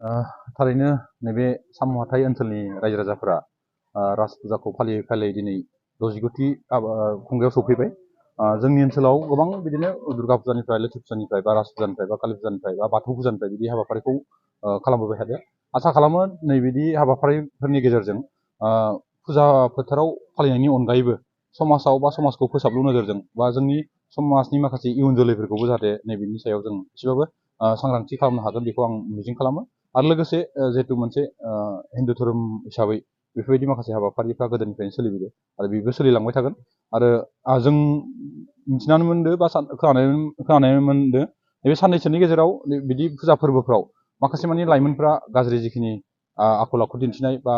ओ थारैनो नैबे साम' हाथाइ ओनसोलनि रायजो राजाफोरा राज फुजाखौ फालियै फालियै दिनै 69थि खुंगायाव सौफैबाय। जोंनि ओनसोलाव गोबां बिदिनो दुर्गा फुजानिफ्राय लोखि फुजानिफ्राय बा राज फुजानिफ्राय बा कालि फुजानिफ्राय बा बाथौ फुजानिफ्राय बिदि हाबाफारिखौ खालामबोबाय थादों। आसा खालामो नैबिदि हाबाफारिफोरनि गेजेरजों फुजा फोथाराव फालिनायनि अनगायैबो समाजाव बा समाजखौ फोसाबलु नोजोरजों बा जोंनि समाजनि माखासे इयुन जोलैफोरखौबो जाहाथे नैबेनि सायाव जों एसेबाबो सांग्रांथि खालामनो हागोन बेखौ आं मिजिं खालामो। आरो लोगोसे जिहेतु मोनसे हिन्दु धोरोम हिसाबै बेफोरबायदि माखासे हाबाफारिफ्रा गोदोनिफ्रायनो सोलिबोदों आरो बेबो सोलिलांबाय थागोन। आरो जों मिथिनानै मोनदों बा खोनानो मोनदों नैबे साननैसोनि गेजेराव बिदि फुजा फोरबोफ्राव माखासे मानि लाइमोनफ्रा गाज्रि जिखिनि आखल आखु दिन्थिनाय बा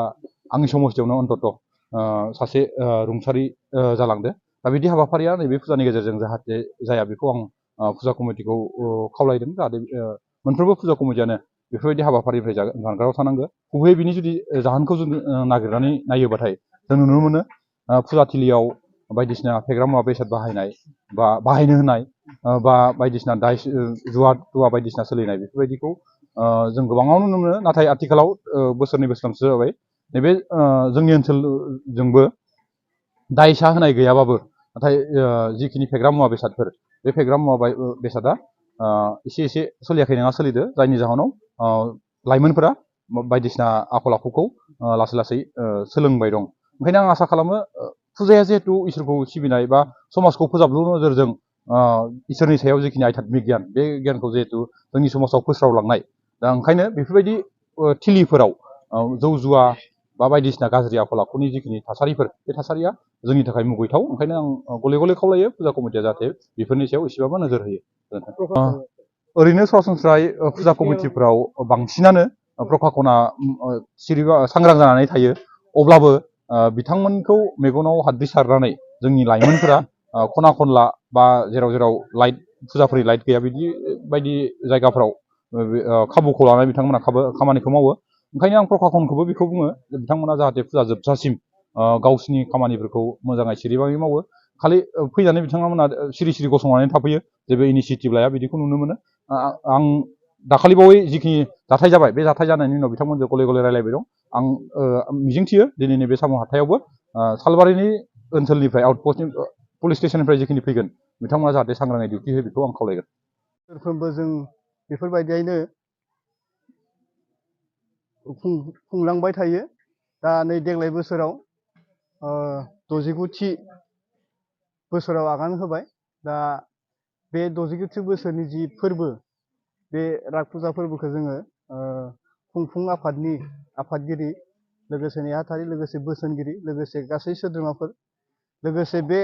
आंनि समस्थियावनो अन्तत सासे रुंसारि जालांदों। दा बिदि हाबाफारिया नैबे फुजानि गेजेरजों जाहाथे जाया बेखौ आं फुजा कमिटिखौ खावलायदों। जाहाथे मोनफ्रोमबो फुजा कमिटियानो बेफोरबायदि हाबाफारिनिफ्राय जानगाराव थानांगौ। गुबैयै बिनि जुदि जाहोनखौ जुदि नागिरनानै नायोबाथाय जों नुनो मोनो फुजाथिलियाव बायदिसिना फेग्रा मुवा बेसाद बाहायनाय बा बाहायनो होनाय बा बायदिसिना जुवा बायदिसिना सोलिनाय बेफोरबायदिखौ जों गोबाङावनो नुनो मोनो। नाथाय आथिखालाव बोसोरनै बोसोरथामसो जाबाय नैबे जोंनि ओनसोलजोंबो दायसा होनाय गैयाबाबो नाथाय जिखिनि फेग्रा मुवा बेसादफोर बे फेग्रा मुवा बेसादा एसे एसे सोलियाखै नङा सोलिदो, जायनि जाहोनाव लाइमोनफोरा बायदिसिना आखल आखुखौ लासै लासै सोलोंबाय दं। ओंखायनो आं आसा खालामो फुजाया जिहेतु इसोरखौ सिबिनाय बा समाजखौ फोजाबलु नोजोरजों इसोरनि सायाव जिखिनि आध्यात्मिक गियान बे गियानखौ जिहेतु जोंनि समाजाव फोस्रावलांनाय, दा ओंखायनो बेफोरबायदि थिलिफोराव जौ जुवा बा बायदिसिना गाज्रि आखल आखुनि जिखिनि थासारिफोर बे थासारिया जोंनि थाखाय मुगैथाव। ओंखायनो आं गले गले खावलायो फुजा कमिटिया जाहाथे बेफोरनि सायाव एसेबाबो नोजोर होयो। ओरैनो सरासनस्रायै फुजा कमिटिफ्राव बांसिनानो प्रखाखना सांग्रां जानानै थायो। अब्लाबो बिथांमोनखौ मेगनाव हाद्रि सारनानै जोंनि लाइमोनफोरा खना खनला बा जेराव जेराव लाइट फुजाफोरनि लाइट गैया बिदि बायदि जायगाफ्राव खाबुखौ लानानै बिथांमोना खामानिखौ मावो। ओंखायनो आं प्रखाखनखौबो बेखौ बुङो बिथांमोना जाहाथे फुजा जोबजासिम गावसिनि खामानिफोरखौ मोजाङै सिरिबाङै मावो। खालि फैनानै बिथांमोना सिरि सिरि गसंनानै थाफैयो, जेबो इनिसियेटिभ लाया, बिदिखौ नुनो मोनो। आं दाखालि बावै जिखिनि जाथाय जाबाय बे जाथाय जानायनि उनाव बिथांमोनजों गले गले रायलायबाय दं। आं मिजिंथियो दिनैनि बे साम' हाथायावबो सालबारिनि ओनसोलनिफ्राय आउटपस्टनि पुलिस स्टेसननिफ्राय जिखिनि फैगोन बिथांमोना जाहाथे सांग्राङै डिउटि होयो बेखौ आं खावलायगोन। बोसोरफ्रोमबो जों बेफोरबायदियैनो खुंलांबाय थायो। दा नै देग्लाय बोसोराव 69थि बोसोराव आगान होबाय। दा बे 69थि बोसोरनि जि फोरबो, बे राग फुजा फोरबोखौ जोङो खुंफुं आफादनि आफादगिरि, लोगोसे नेहाथारि, लोगोसे बोसोनगिरि, लोगोसे गासै सोद्रोमाफोर, लोगोसे बे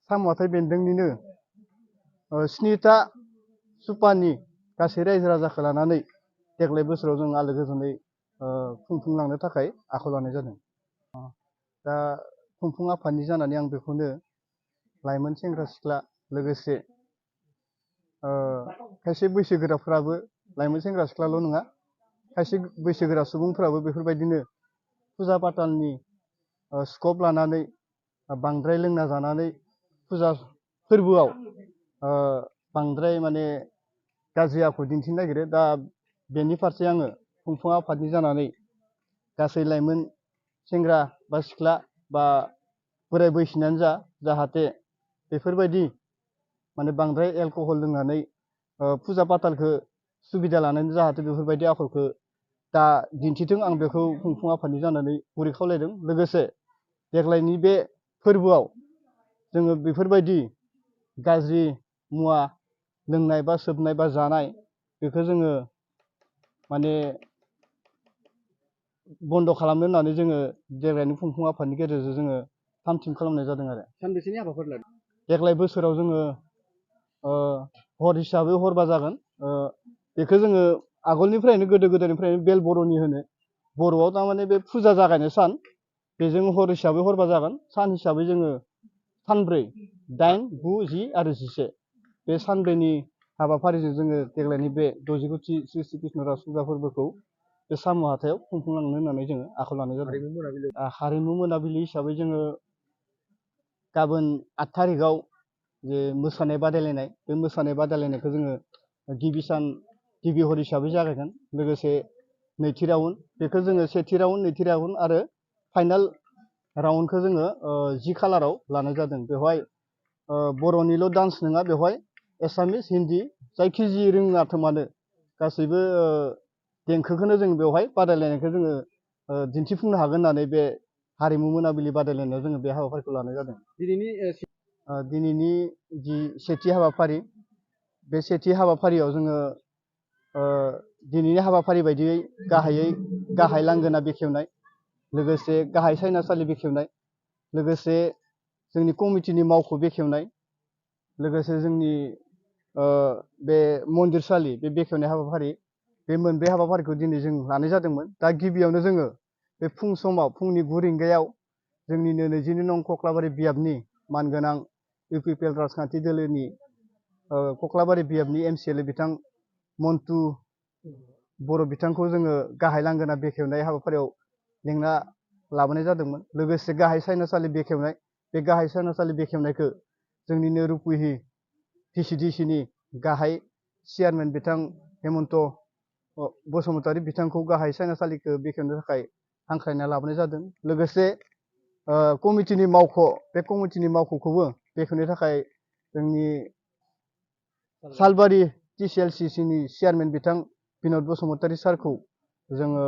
साम' हाथाइ बेन्दोंनिनो 7था सुपानि गासै रायजो राजाखौ लानानै देग्लाय बोसोराव जों आलो गोजोनै खुंफुंलांनो थाखाय आखायाव लानाय जादों। दा खुंफुं आफादनि जानानै आं बेखौनो लाइमोन सेंग्रा सिख्ला, लोगोसे खायसे बैसोगोराफ्राबो लाइमोन सेंग्रा सिख्लाल' नङा, खायसे बैसोगोरा सुबुंफ्राबो बेफोरबायदिनो फुजा फाथालनि स्कप लानानै बांद्राय लोंना जानानै फुजा फोरबोआव बांद्राय माने गाज्रि आखु दिन्थिनो नागिरो। दा बेनि फारसे आङो खुंफुं आफादनि जानानै गासै लाइमोन सेंग्रा बा सिख्ला बा बोराय बैसोनियानो जाहाथे बेफोरबायदि माने बांद्राय एलकहल लोंनानै फुजा फाथालखौ सुबिदा लानानै जाहाथे बेफोरबायदि आखलखौ दा दिन्थिथों, आं बेखौ खुंफुं आफादनि जानानै गुरै खावलायदों। लोगोसे देग्लायनि बे फोरबोआव जोङो बेफोरबायदि गाज्रि मुवा लोंनाय बा सोबनाय बा जानाय बेखौ जोङो माने बन्द' खालामनो होननानै जोङो देग्लायनि खुंफुं आफादनि गेजेरजों जोङो थाम-थिम खालामनाय जादों आरो। सानबेसेनि हाबाफारि लादों? देग्लाय बोसोराव जोङो हर हिसाबै हरबा जागोन। बेखौ जोङो आगोलनिफ्रायनो गोदो गोदायनिफ्रायनो बेल बर'नि होनो। बर'आव थारमाने बे फुजा जागायनाय सान, बेजों हर हिसाबै हरबा जागोन। सान हिसाबै जोङो सानब्रै, 8, 9, 10 आरो 11 बे सानब्रैनि हाबाफारिजों जोङो देग्लायनि बे 69थि श्री श्री कृष्ण राज फुजा फोरबोखौ बे साम' हाथायाव खुंफुंलांनो होननानै जोङो आखायाव लानाय जादों। हारिमु मोनाबिलि हिसाबै जोङो गाबोन 8 थारिखआव जे मोसानाय बादायलायनाय, बे मोसानाय बादायलायनायखौ जोङो गिबि हर हिसाबै जागायगोन। लोगोसे नैथि राउन्ड बेखौ जोङो सेथि राउन्ड नैथि राउन्ड आरो फाइनाल राउन्डखौ जोङो 10 खालाराव लानाय जादों। बेवहाय बर'निल' डान्स नङा, बेवहाय एसामिस हिन्दी जायखिजाया रोङाथों मानो गासैबो देंखोखौनो जों बेवहाय बादायलायनायखौ जोङो दिन्थिफुंनो हागोन होननानै बे हारिमु मोनाबिलि बादायलायनायाव जोङो बे हाबाफारिखौ लानाय जादों। दिनैनि जि सेथि हाबाफारि, बे सेथि हाबाफारियाव जोङो दिनैनि हाबाफारि बायदियै गाहाय लांगोना बेखेवनाय, लोगोसे गाहाय सायनासालि बेखेवनाय, लोगोसे जोंनि कमिटिनि मावख' बेखेवनाय, लोगोसे जोंनि बे मन्दिरसालि बे बेखेवनाय हाबाफारि, बे मोनब्रै हाबाफारिखौ दिनै जों लानाय जादोंमोन। दा गिबियावनो जोङो बे फुं समाव फुंनि 9 रिंगायाव जोंनिनो 22 नं कक्लाबारि बियाबनि मानगोनां UPPL राजखान्थि दोलोनि कक्लाबारि बियाबनि MCLA बिथां मन्टु बर' बिथांखौ जोङो गाहाय लांगोना बेखेवनाय हाबाफारियाव लेंना लाबोनाय जादोंमोन। लोगोसे गाहाय सायनासालि बेखेवनाय, बे गाहाय सायनासालि बेखेवनायखौ जोंनिनो रुपहि TCDCनि गाहाय चेयारमेन बिथां हेमन्त बसुमतारी बिथांखौ गाहाय सायनासालिखौ बेखेवनो थाखाय हांख्रायना लाबोनाय जादों। लोगोसे कमिटिनि मावख', बे कमिटिनि मावख'खौबो बेखेवनो थाखाय जोंनि सालबारि TCLCCनि चेयारमेन बिथां बिनद बसुमतारी सारखौ जोङो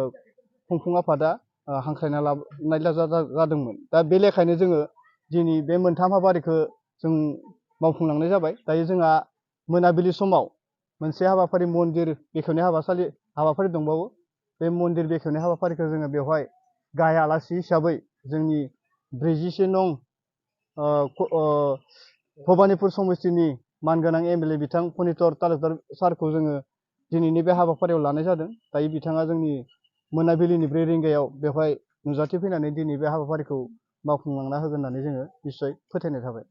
खुंफुं आफादा हांख्रायना लाबोनाय जादोंमोन। दा बे लेखायनो जोङो दिनै बे मोनथाम हाबाफारिखौ जों मावफुंलांनाय जाबाय। दायो जोंहा मोनाबिलि समाव मोनसे हाबाफारि मन्दिर बेखेवनाय हाबाफारि दंबावो। बे मन्दिर बेखेवनाय हाबाफारिखौ जोङो बेवहाय गाहाय आलासि हिसाबै जोंनि 41 नं भबानिपुर समस्तिनि मानगोनां MLA बिथां फनितर तालुकदार सारखौ जोङो दिनैनि बे हाबाफारियाव लानाय जादों। दायो बिथाङा जोंनि मोनाबिलिनि 4 रिंगायाव बेवहाय नुजाथिफैनानै दिनै बे हाबाफारिखौ मावफुंलांना होगोन होननानै जोङो निस्सय फोथायनाय थाबाय।